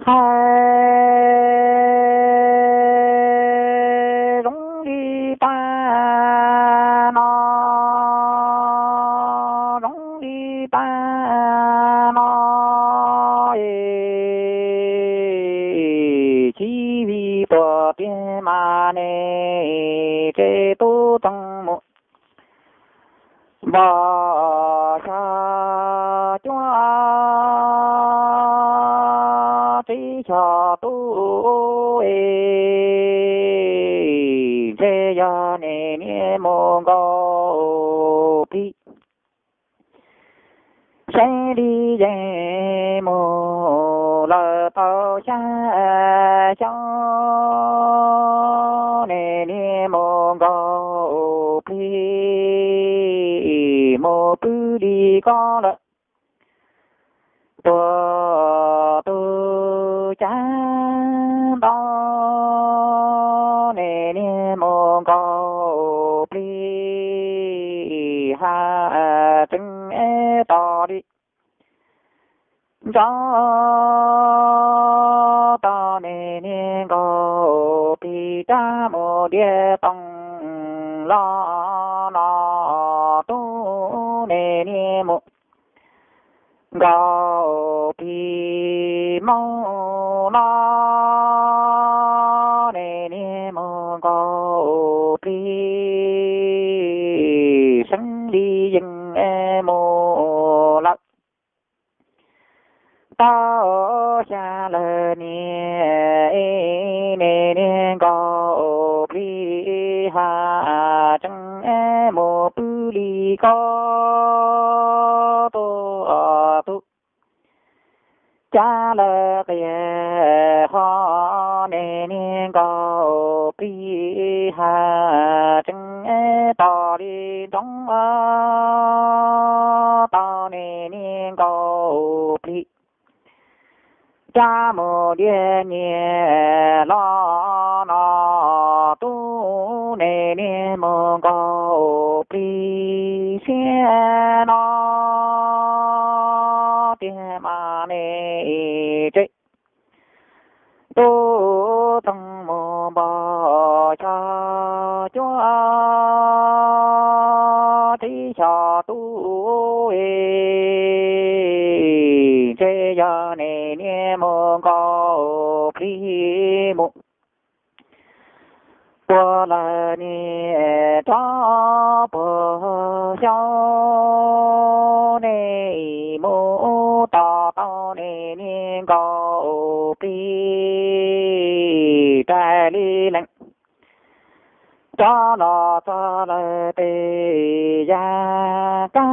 Hais zoo li tag no, zoo li tag no, es tsis vim tuam tiag mas nej tseg tub txoog mus npog xya cuab tsib xyos tub es, ntshe yog nej niaj mus nkaum plig saib li yeej mus lawm tau xya xyoo, nej niaj mus nkaum plig mus pw li ko lawm. Tuam tus cav ntau, nej niaj mus nkaum plig has tseeb tos li nrov tau nej niaj nkaum plig rab mus diav toog los no tub, nej niaj mus nkaum plig moos los, nej niaj mus nkaum plig seeb li yeej mus lawm tau xya lawm niaj, nej niaj nkaum plig has tseeb mus pw li ko. Tuam tus cav lawm qias ho, nej niaj nkaum plig has tseeb tos li nrov tau nej niaj nkaum plig rab mus diav nyias los no tub, nej niaj mus nkaum plig siab no tiag mas nej tseg tub txoog mus npog xya cuab tsib xyos tub es, ntshe yog nej niaj mus nkaum plig mus puag lawm niaj rov puag xyaub, nej mus tos tau nej niaj nkaum plig rais li lees rov los txog lawm tej yam kab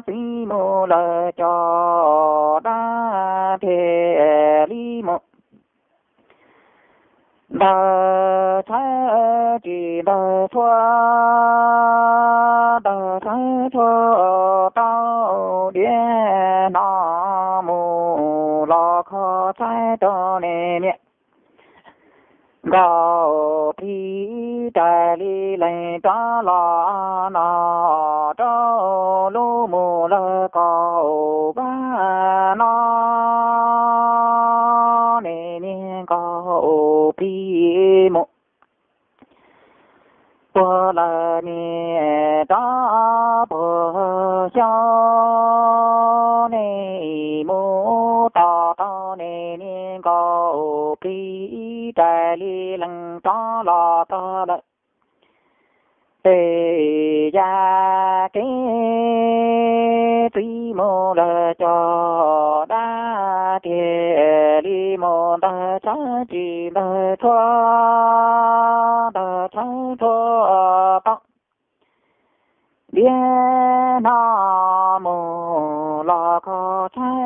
txiv mus lawm cov dab thiaj li mus ntawd txhawb tsis ntawd tshuab, ntawd txhawb tshuab tau diav no mus los kho txhawb rau nej niaj nkaum plig rais li lees rov los no rau lub mus lawm kaum vaj no, nej niaj nkaum plig mus puag lawm niaj rov puag xyaub, nej mus tos tau nej niaj nkaum plig rais li lees rov los txog lawm tej yam kev txiv mus lawm cov dab thiaj li mus ntawd txhawb tsis ntawd tshuab, ntawd txhawb tshuab tau diav no mus los kho txhawb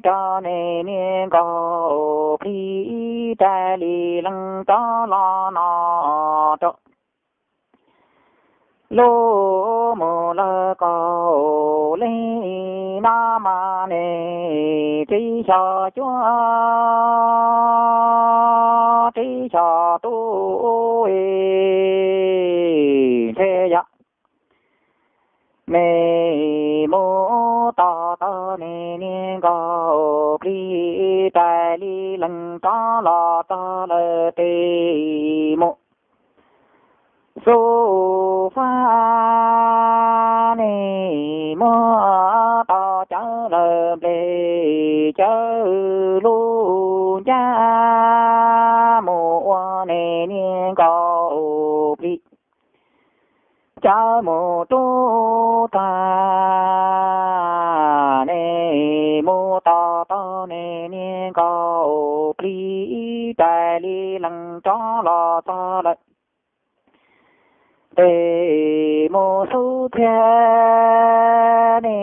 rau nej niaj nkaum plig rais li lees rov los no rau lub mus lawm kaum leej no mas nej tsib xyos cuab tsib xyos tub es, ntshe yog nej mus tos tau niag nkaus plig rais li lees rov los txog lawm tes mus xub fab ne, muab tau cawv lawm nplej cawv lub ncaj mus ua ne niag nkaus plig cawv mus rub tag ne, mus tos tau ne niag nkaus plig rais li lees rov los txog lawm tes mus xub txhiab ne,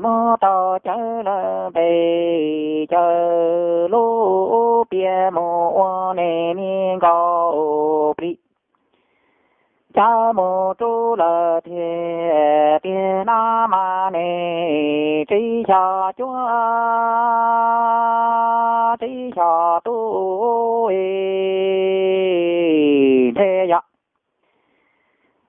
muab tau cawv lawm nplej cawv lub pias mus ua ne niag nkaus plig cawv mus rub lawm tiag tiag no mas ne, tsib xyos cuab tsib xyos tub ntshe yog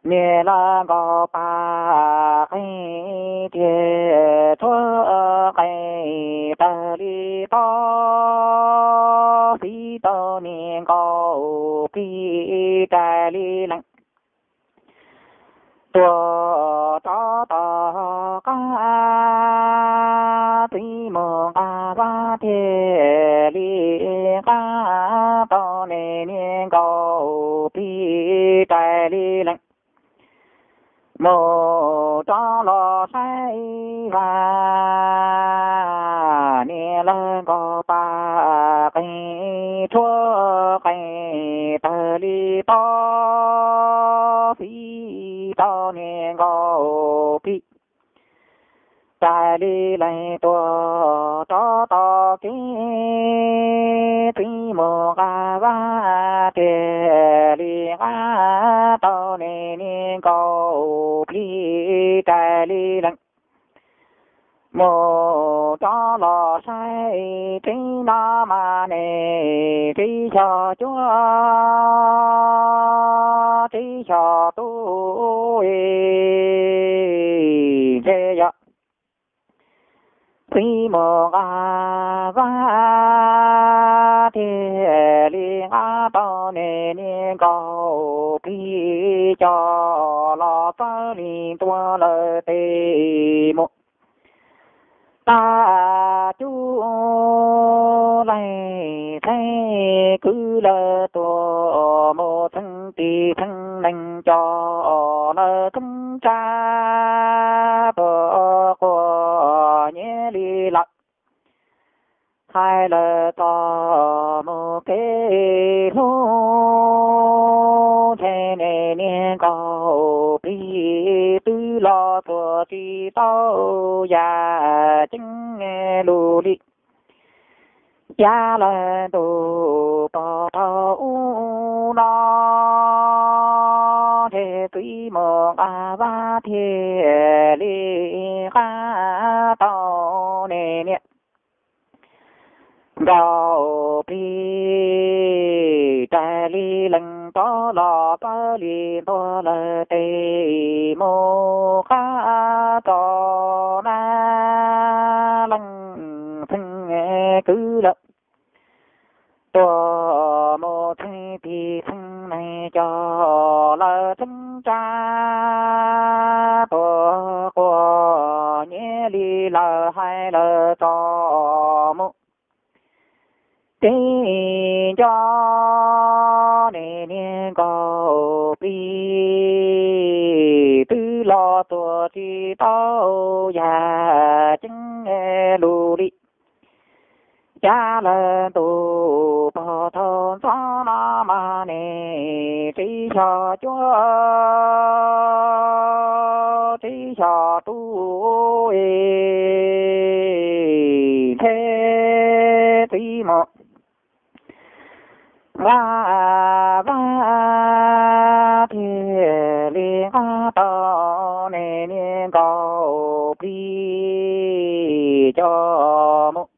niag lawv nkaus paj qeeg tiag tshuab qeeg tawg li pob fiv tau niag nkaus plig rais li lees tuag rov tom qab txiv mus nqa vaj tiag li nqa tau ne niag nkaus plig rais li lees mus rov los saib vaj niag lawv nkaus paj qeeg tshuab qeeg tawg li pob fiv tau niag nkaus plig rais li lees tuag rov tom kev txiv mus nqa vaj tiag li nqa tau ne niag nkaus plig rais li lees mus rov los saib tsev no mas ne, tsib xyos cuab tsib xyos tub ntshe yog txiv mus nqa vaj tiag li nqa tau ne niag nkaus plig coj los txawb li ntua lawm tes mus tag cub leeg txheeb kwv lawm tuag mus txheeb tis txheeb neeg coj lawm txheeb tsa tuag quas nyiav li lawm. Hais lawm txoj mus kev hlub ntshe ne niag nkaus plig twb los txuas tsis tau yam ceeb lus li. Yav lawm ntuj pog thaum ub no ntshe txiv mus nqa vaj thiaj li nqa tau ne niag nkaus plig rais li lees rov los txawb li ntua lawm tes mus qab tso na leej txheeb kwv lawm tuag mus txheeb tis txheeb neeg coj lawm txheeb tsa tuag quas nyiav li lawm hais lawm txoj mus kev nco ne niag nkaus plig twb los txuas tsis tau yam ceeb lus li. Yav lawm ntuj pog thaum ntxov no mas ne tsib xyos cuab tsib xyos tub ntshe txiv mus nqa vaj thiaj li nqa tau ne niag nkaus plig coj mus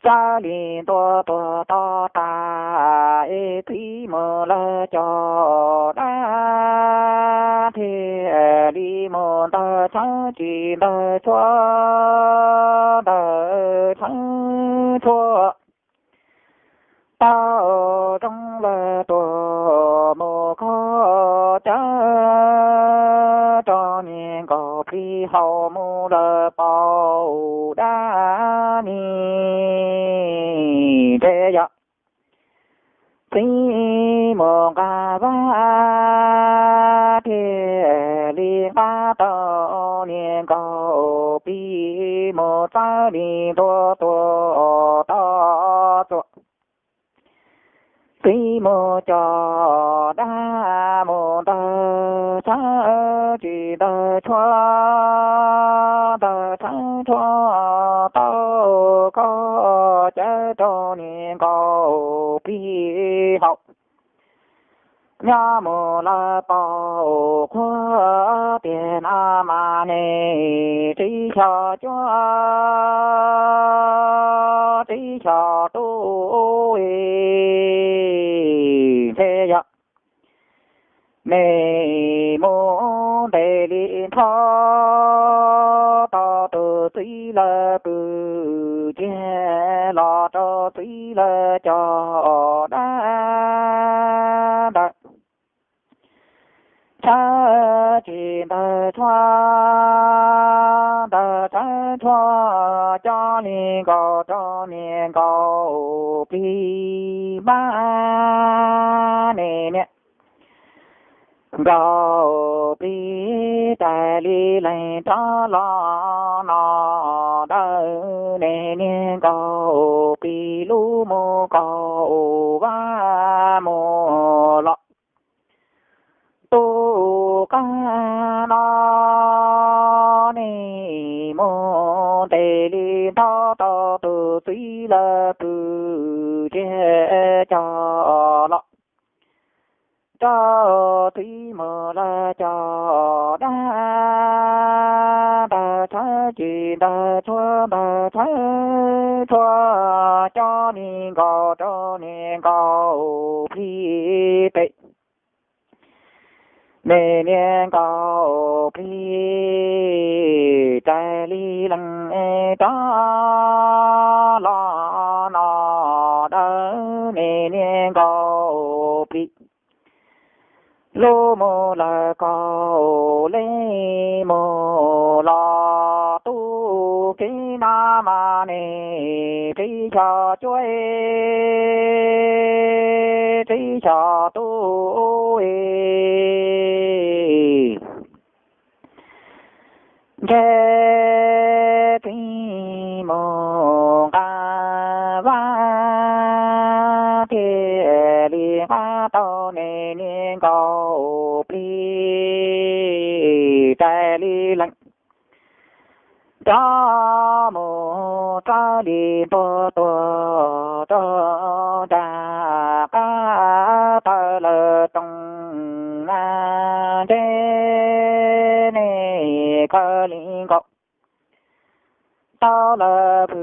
txawb li ntua tuag tau tas es txiv mus lawm cov dab thiaj li mus ntawd tshawb tsis ntawd tshuab ntawd tshawb tshuab tau zoo lawm tuaj mus kho cawv rau niag nkaus plig haus mus lawm paus dab ni ntshe yog txiv mus nqa vaj thiaj li nqa tau niag nkaus plig mus txawb li ntua tuaj tau txuas. Txiv mus coj dab mus ntawd tshawb tsis ntawd tshuab ntawd tshawb tshuab tau kho cawv rau niag nkaus plig haus. Nyob mus lawm paus qhuav tiag no mas ne, tsib xyos cuaj tsib xyos tub ntshe yog nej mus ntes li nrho tau tus txiv lawv pw ciag los rau txiv lawv cov dab ntawd tshawb tsis ntawd tshuab ntawd tshawb tshuab cov li nkaus rau niag nkaus plig npab ne niag nkaus plig rais li leeg rov los no dawb ne niag nkaus plig lub mus kaus vab mus los. Tus qab no nej mus ntes li nrho tau tus txiv lawv pw ciag cog los rau txiv mus lawv cov dab ntawd tshawb tsis ntawd tshuab ntawd tshawb tshuab cov li nkaus rau niag nkaus plig pem. Niag niag nkaus plig rais li leeg rov los no dawb niag niag nkaus plig lub mus lawm kaum leej mus los tus kev no mas ne tsib xyos cuaj tsib xyos tub ntshe txiv mus nqa vab thiaj li nqa tau niag niag nkaus plig rais li leeg rov mus txawb li ntua tuag rau nram qab taw lawm rooj na ntshe nej khaws li nkaus tau lawv pw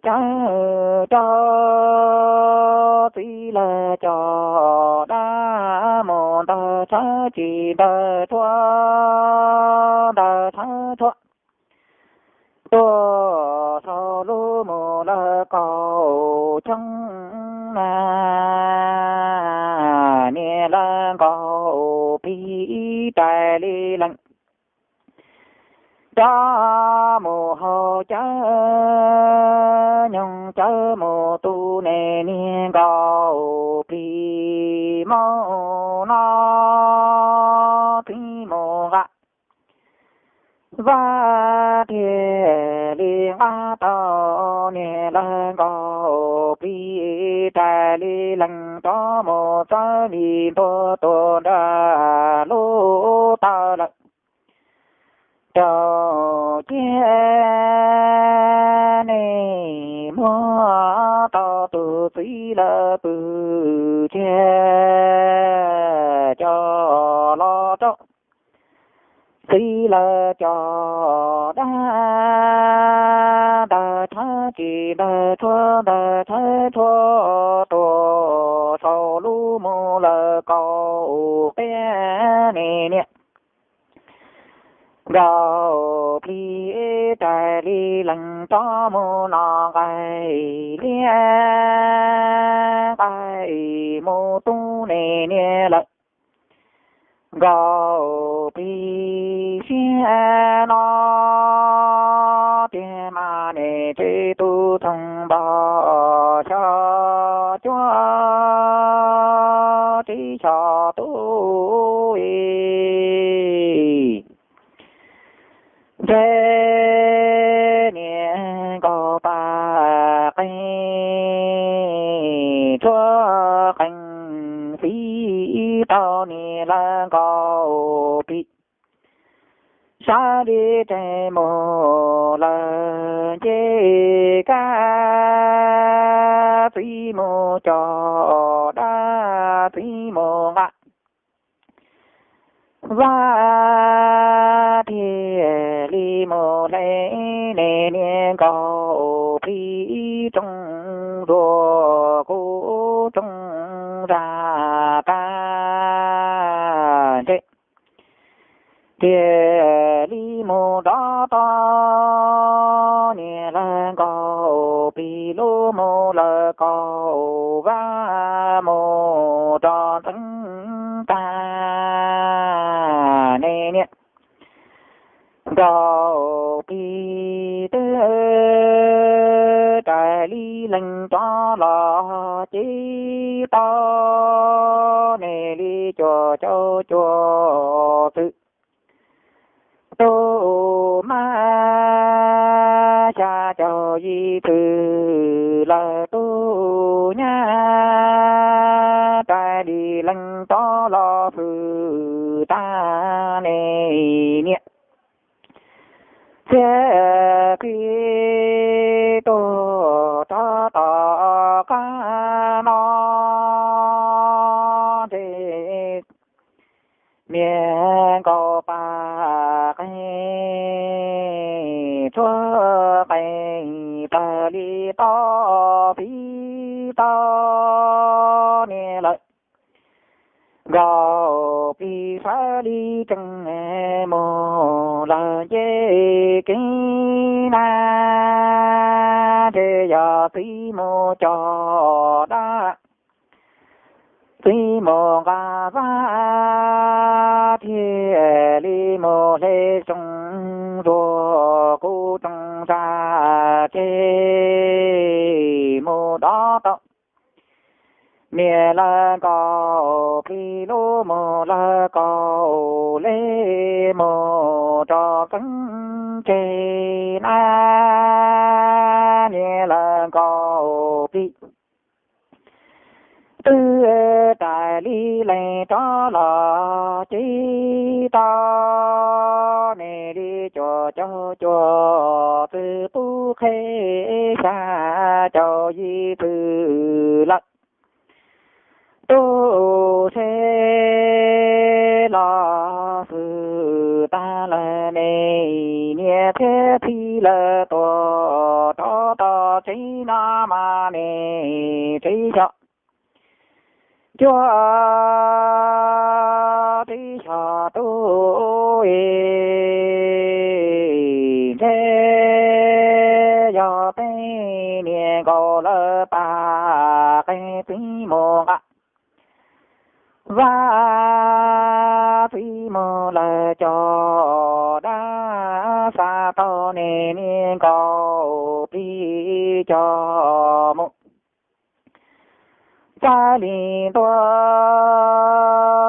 cawv rau txiv lawv cov dab mus ntawd tshawb tsis ntawd tshuab ntawd tshawb tshuab tuaj saum lub mus lawv kaum xyoo na niag lawv nkaus plig rais li leeg rov mus haus cawv nyoog cawv mus tu niag niag nkaus plig mus no txiv mus nqa vab thiaj li nqa tau niag lawv nkaus plig rais li leeg rov mus txawb li ntua tuag nram lub taw lawm rau ciag nej muab tau tus txiv lawv pw ciag cov los rau txiv lawv cov dab ntawd tshawb tsis ntawd tshuab ntawd tshawb tshuab tuaj saum lub mus lawv kaum peb ne niag Nkauj Plig rais li lees rov mus no nqaij liab nqaij mus tub niam niam lawm. Nkauj Plig siab no tiag mas niam tsev tub txoog npog xyov cuab tsev xyov tub ntshe niam nkauj pab qees tshuab qees fiv tau niam lawv Nkauj Plig. Sab li tsev mus lawm nce kab txiv mus cog dab txiv mus nqa vaj thiaj li mus hle niam niam Nkauj Plig rooj zuag kuv rooj zag tag ntshe thiaj li mus rov tod niam lawv Nkauj Plig lub mus lawv kaum vaj mus rov ntxeev tag ne niam Nkauj Plig twb rais li lees rov los ces tau niam li cuaj caum cuaj txwm tus mab xya caum yim txwm lawm tus nyab rais li lees rov los fwm tag ne niam txhiab txij tuag rov tom qab no ntshe niam nkauj pab qees tshuab qees tawg li tau fiv tau niam lawm. Nkauj Plig sawv li tsees mus lawm nce kev na, ntshe yog txiv mus cog dab, txiv mus nqa vaj thiaj li mus hle rooj zuag kuv rooj zag ces mus dov tau niam lawv Nkauj Plig lub mus lawv kaum lej mus rov txeeb tseg na, niam lawv Nkauj Plig twb rais li lees rov los ces tau niam li cuaj caum cuaj txwm tub qhe xya caum yim txwm lawm. Tub se los fwm tag lawm ne, niam txhiab txij lawv tuag rov tau tsev no mas ne, tsev xyov cuab tsev xyov tub ntshe yog peb niam nkauj lawv pab qees txiv mus nqa vaj, txiv mus lawv cog dab, xa tau niam niam Nkauj Plig cog mus. Txawj li ntua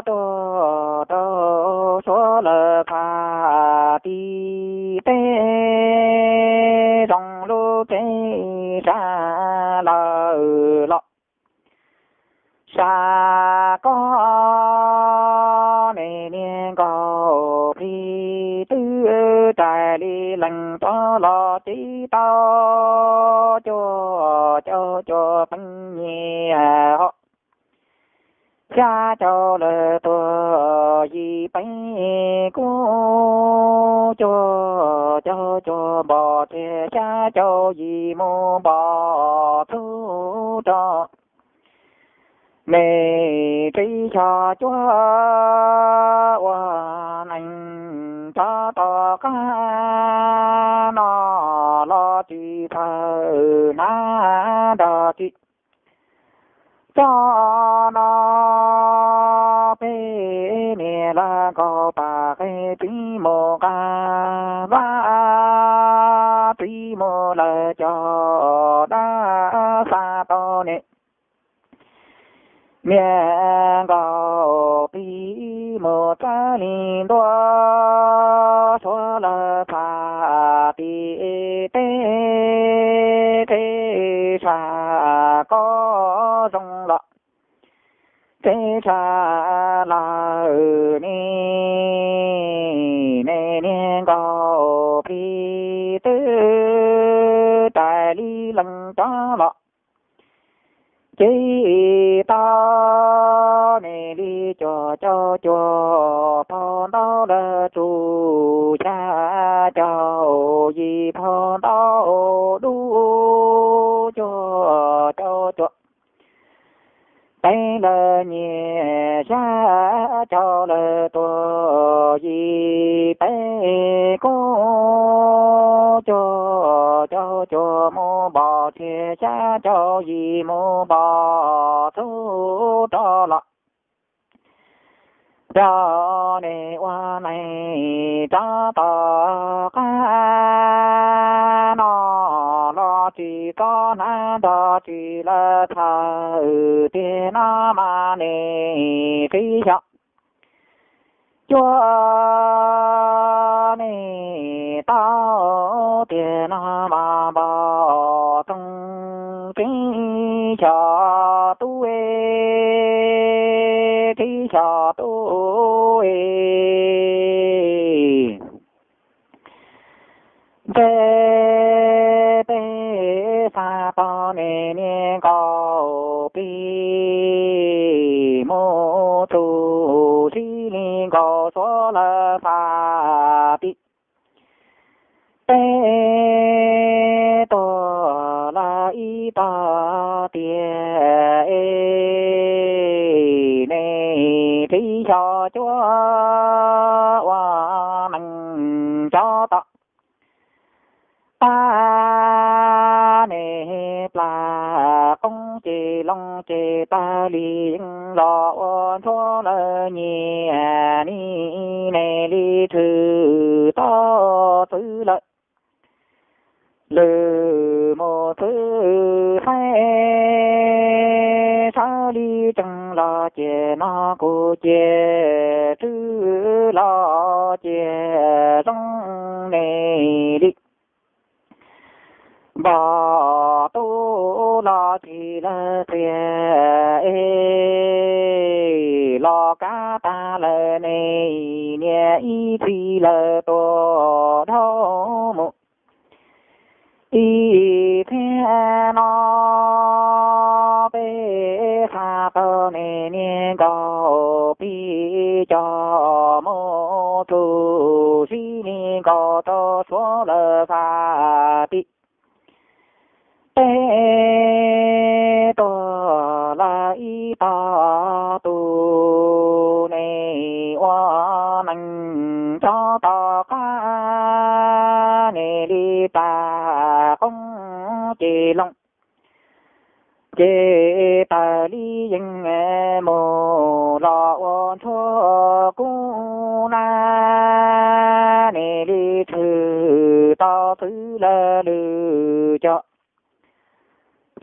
tuaj rau Suav lawv pab tim teb, zoo lub tsev sab lawm los sab koj, niam niam Nkauj Plig twb rais li lees rov los ces tau cuaj caum cuaj peb nyiam ho xya caum lawm tuag yim peb kub, cuaj caum cuaj npog tseg xya caum yim mus npog txhub rau niam tsev xyov cuab ua neej rov tom qab no los tsis txawj hnav nrog tsis txog no. Peb niam lawv nkaus pam qe txiv mus nqa vaj, txiv mus lawm cov dab xa tau ne. Niam nkaus pib mus txawb li ntua suav lawv pam tim teb, teb tsa koj zoo los teb tsa lawm ne. Ne niam nkaus pib twb rais li lees cov los ces tau ne li cuaj caum cuaj phau ntau lawm txug xya caum yim phau ntau dub cuaj caum cuaj peb lawm nyias xya caum lawm tuaj yim peb kub cuaj caum cuaj mus npog tshiab xya caum yim mus npog txug rov los rau ne ua neeg rov tom qab no los tsis txhob hnav nrog tsis lawv txhawj tiag no mas ne tib xyov cuab ne tau tiag no mas npog rooj tib xyov tub, tib xyov tub. Ntshe peb xa tau ne niam nkaus pib mus txug sib li nkaus suav lawv faj tim teb tuaj lawm ib tog tiag ne tib xyov cuab ua neeg cov tom qab ne plas qoob ces loo ces tag li yeej los ua ntxhuav lawv nyias ni ne li tshwm tau txwv lawm. Lwm mus txwv faib sawv li tsees los ces no kuv cia tswv los cia zoo ne li npog tub los tsis lawv txiag es los kab tag lawm ne niam ib txhis lawv tuaj dhau mus ib txhiab no. Peb xa tau ne niam nkaus pib coj mus txug sib li nkaus rau suav lawv faj tim teb tuaj lawm ib tog tus ne ua neeg cov tom qab ne li plas qoob ces loo ces tag li yeej mus los ua ntxhuav kub na ne li tshwm tau txwv lawv lwm cov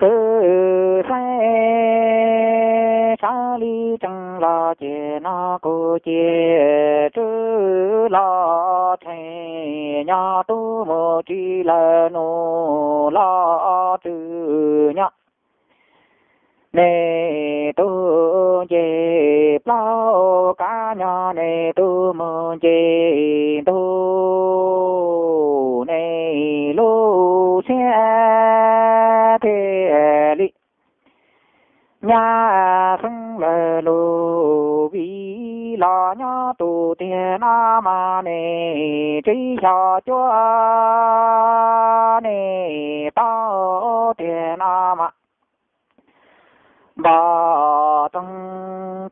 txwv faib sawv li tsees los ces no kuv cia tswv los tsheej nyob tub mus tsis lawv nus los tswv nyob. Nej tub nce plaub kab nyob, nej tub mus nce ntug, nej lub siab thiaj li nyab xeeb lawv lub vij los nyob tus tiag no mas nej tsib xyos cuab nej tau tiag no mas npog rooj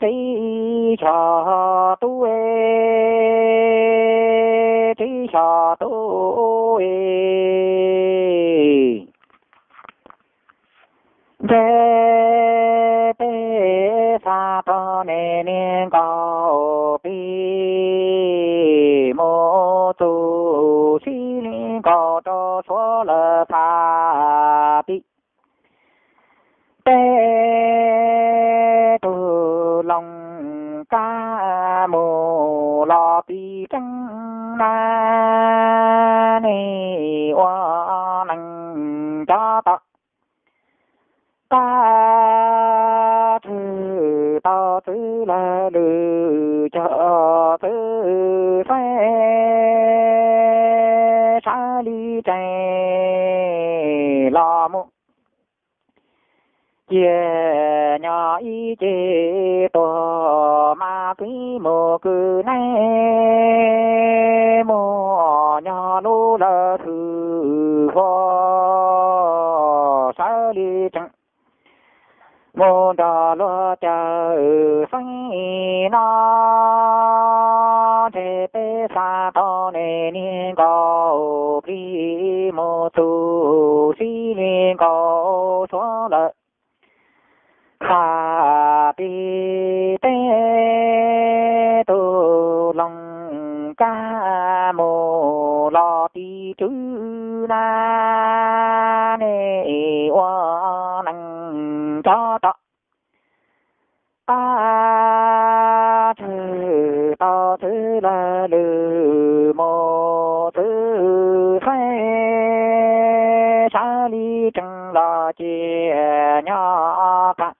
tsib xyos tub. xyov tub es. Ntshe peb xa tau niag niag nkaus plig mus txug sib li nkaus rau Suav lawm pab pib. Peb tug Loos Kab mus los pib tseeb na, nej ua neeg cov tom qab tshwm tau txwv lawm lwm cog txwv xeeb sawv li tsees los mus. Cia nyob ib ce tuag mas txwv mus kwv neeb muag nyob lub lawv hwj huam sawv li tsees mus nrog luag cawm xeeb no. Ntshe peb xa tau niag niag nkaus plig mus txug sib li nkaus Suav lawm. Xa peb tug Loos Kab mus los pib tswv na, nej ua neeg cov tom qab tshwm tau txwv lawm lwm mus txwv xeeb sawv li tsees los cia nyob qab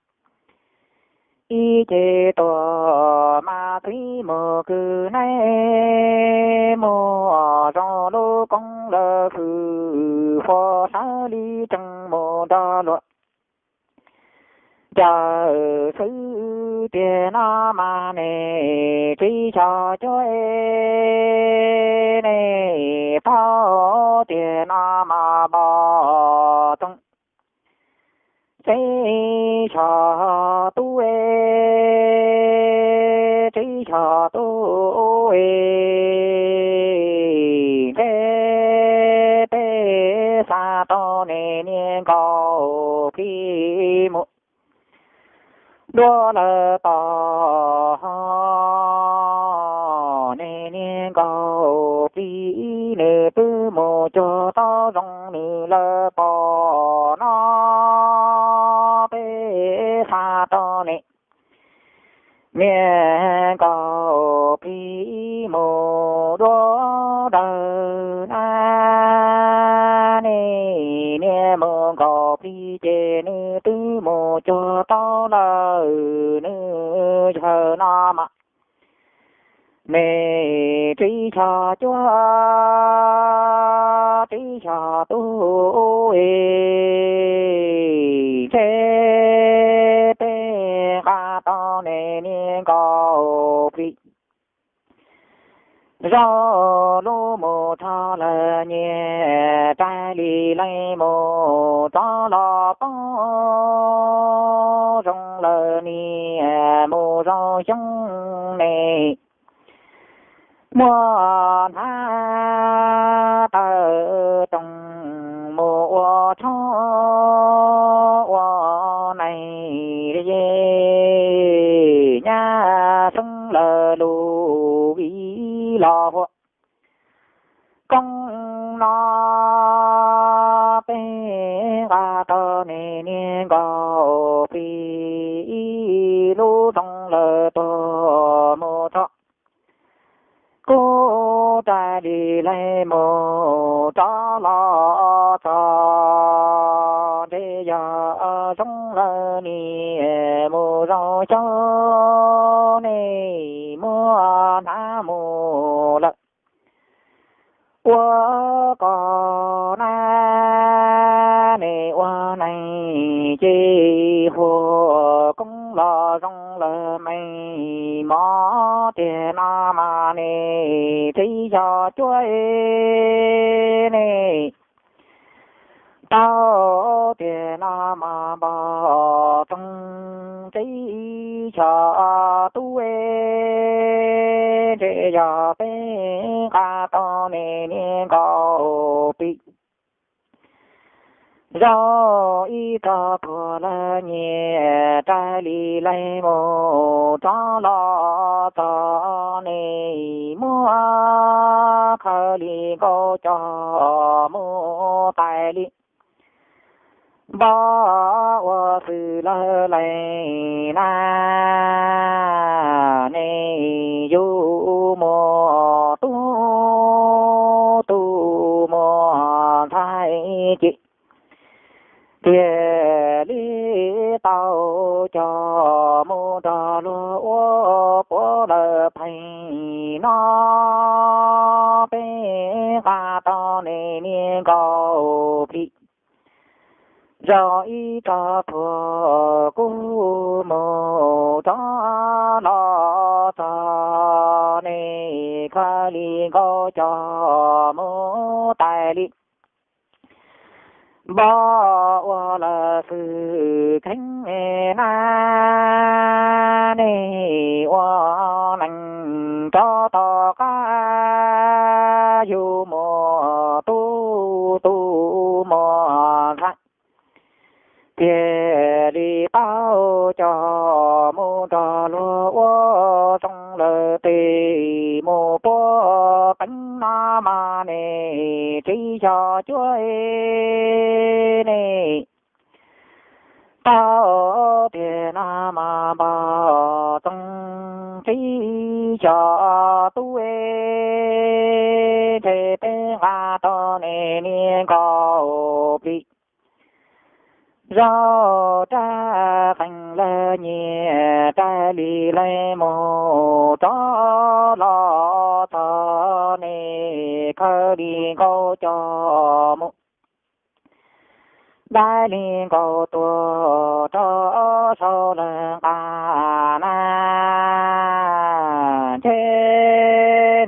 ib ce tuag mas txwv mus kwv neeb muag zoo lub koob lawv hwj huam sawv li tsees mus nrog luag cawm xeeb tiag no mas nej tsib xyos cuab, nej paub tiag no mas npog txoov tsib xyos tub, tsib xyos tub. Ntshe peb xa tau niag niag nkaus plig mus dua lawm tom niag niag nkaus plig, nws twb mus cuag tau zoo nws lawm pom no. Peb xa tau niag niag nkaus plig mus dua lawm na, nej niag mus nkaus plig ces nws twb mus cuag tau lawm nws yawg no mas. Nej tsib xyos cuab, tsib xyos tub, ntshe peb nqa tau nej niag nkaus plig zoo lub mus rho lawm nyias rais li leej mus rov los poob zoo lawm niag mus zoo xyoob nej muab hnav taw roog mus ua tshoob ua neeg li nyab xeeb lawm lub vij los huam. Koob no peb nqa tau nej niag nkaus plig ib lub zoo lawm tuag mus txog kuj rais li leej mus rov los txog ntshe yog zoo lawm niag mus zoo xyoob nej muab hnav mus lawm. Ua koj na, nej ua neeg ces huam koob los zoo lawm meej mom tiag no mas nej tsib xyos cuab nej tau tiag no mas npog txoov tsib xyos tub, ntshe yog peb nqa tau nej Zaum ib tog puag lawv nyias raws li lawv mus rov los txog, nej muab Khawj Lis Nkauj coj mus tais li npog ua xws lawv lees na. Nej yug muaj tub tu muaj ntxhais ces thiaj li tau coj mus nrog luag ua puav lawm pheej no. Peb nqa tau nej niag Nkauj Plig zaum ib tog puag kuv mus rov los txog, nej Khawj Lis Nkauj coj mus tais li npog ua lawm xwm kheev na. Nej ua neej rov tom qab yug muaj tub tu muaj ntxhais thiaj li tau coj mus nrog luag ua zoo lawm tes mus puag peev no mas nej tsis xyov cuab nej tau tiag no mas npog txoov tsis xyov tub ntshe peb nqa tau nej niag Nkauj Plig zaum rab qees lawv nyias raws li lawv mus rov los txog, nej Khawj Lis Nkauj coj mus dab li nkaus tuag rau saum lawv nqa na. Ntshe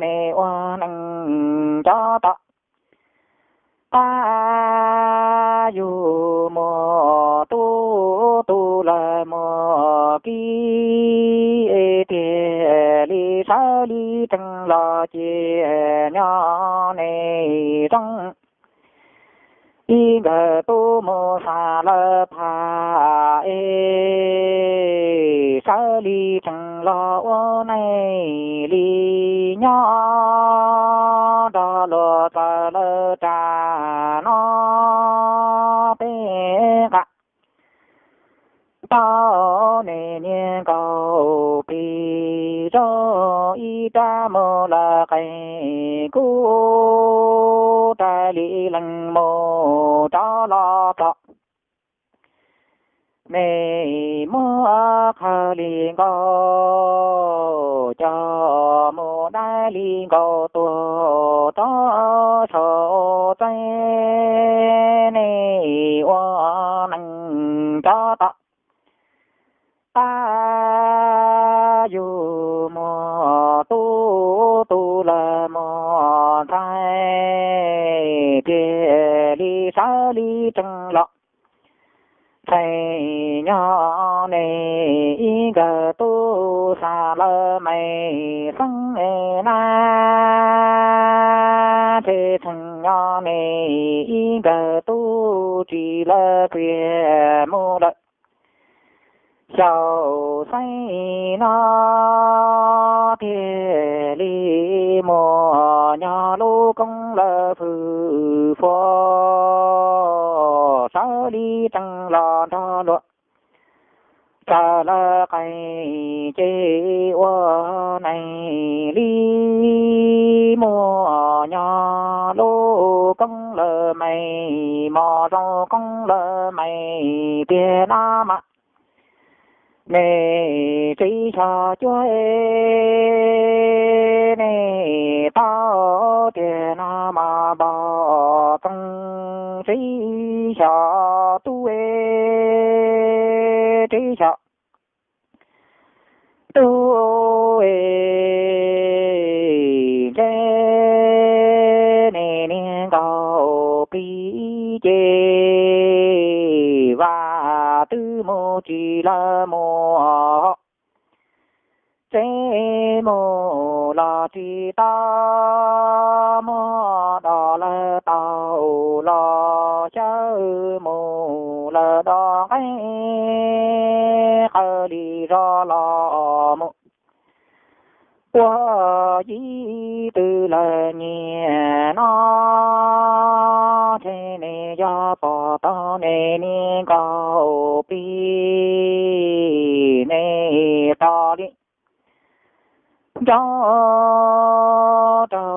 nej ua neej cov tom qab yug muaj tub tu lawm muaj kib tiag li sawv li tsees los ces nyob nej zoo ib nkawm tub mus xa lawv phaj es sawv li tsees los ua neej li nyob nrog luag txawv lawv raj no. Peb nqa tau nej niag Nkauj Plig zaum ib rab mus lawm qees kuv raws li lees mus rov los txog. Nej muab Khawj Lis Nkauj coj mus dab li nkaus tuag rau saum tsev, nej ua neej cov tom qab yug muaj tub tu lawm muaj ntxhais tiag li sawv li tsees los txheej nyob nej ib nkawm tub xa lawv me xeeb na. Ntshe txheej nyob nej ib nkawm tub tsis lawv txiag mus lawm xyaum xeeb no tiag li. Muaj nyob lub koob lawm fwj fua sawv li tsees los nrog luag txawv lawv qees ces ua neej li. Muaj nyob lub koob lawm me, mos zoo koob lawm me tiag no mas nej tsis xyov cuab nej tau tiag no mas npog txoov tsis xyov tub tsis xyov tub. Ntshe nej niag Nkauj Plig ces vaj twb mus tsis lawv mus tsev, mus los tsis tau, muab dos lawv tau los xyaw mus lawm dog nqeeb qawg li zog los mus ua yib tug lawm nyias no. Ces nws yog pom tau nws niag nkaus plig, nws tos li nco rau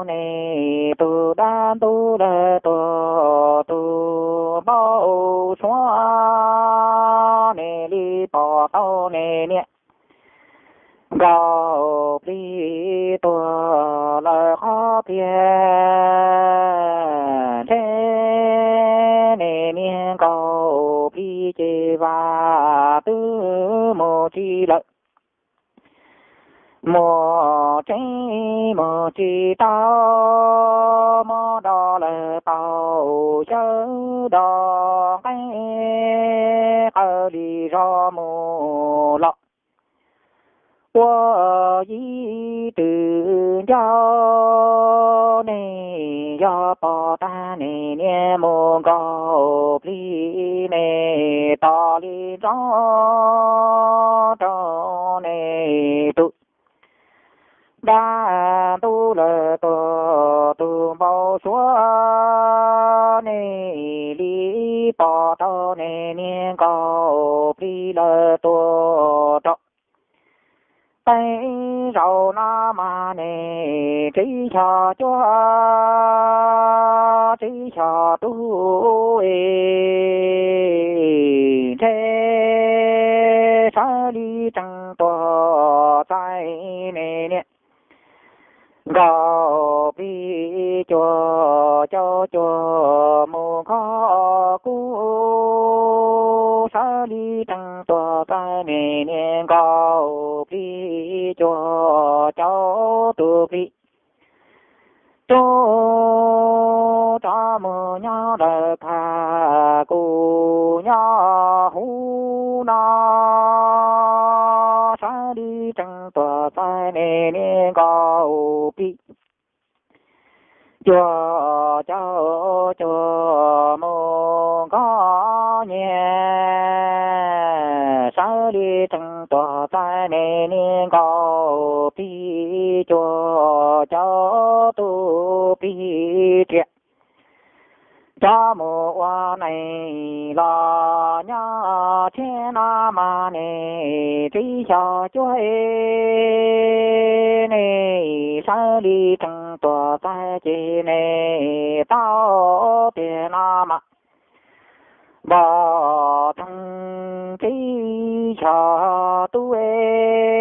nws tus dab ntub lawm tuag, tus npau suav nws li pom tau nws niag nkaus plig tuag lawm qhov tiag. Ntshe nws niag nkaus plig ces vam twb mus tsis lawm, mus tseeb mus tsis tau, muab dog lawm tau xyaw dog nqeeb qawg li zog mus los ua yib tug ncauj. Nws yog pom tag nws niag mus nkaus plig, nws tos li nco rau nws tus dab ntub lawm tuag, tus npau suav nws li pom tau nws niag nkaus plig lawm tuag rau. Tej zaum no mas nws tsib xyos cuaj tsib xyos tub es, ntshe sawv li tseem tuag txais nws niag nkaus plig cuag caum cuag mus nkoj kub, sawv li tseem tuag txais nws niag nkaus plig cuag caum tus plig. Rub rov mus nyob lawm kag kuv nyob huv no, sawv li tseem tuag txais nws niag nkaus plig cuag caum cuag mus nkoj nyias, sawv li tseem tuag txais nws niag nkaus plig cuag caum tus plig riam. Cov mus ua neej los nyob tsheb no mas nws tsib xyos cuaj es, nws sawv li tseem tuag txais ces nws tau tiag no mas npog txeeg tsib xyos tub es.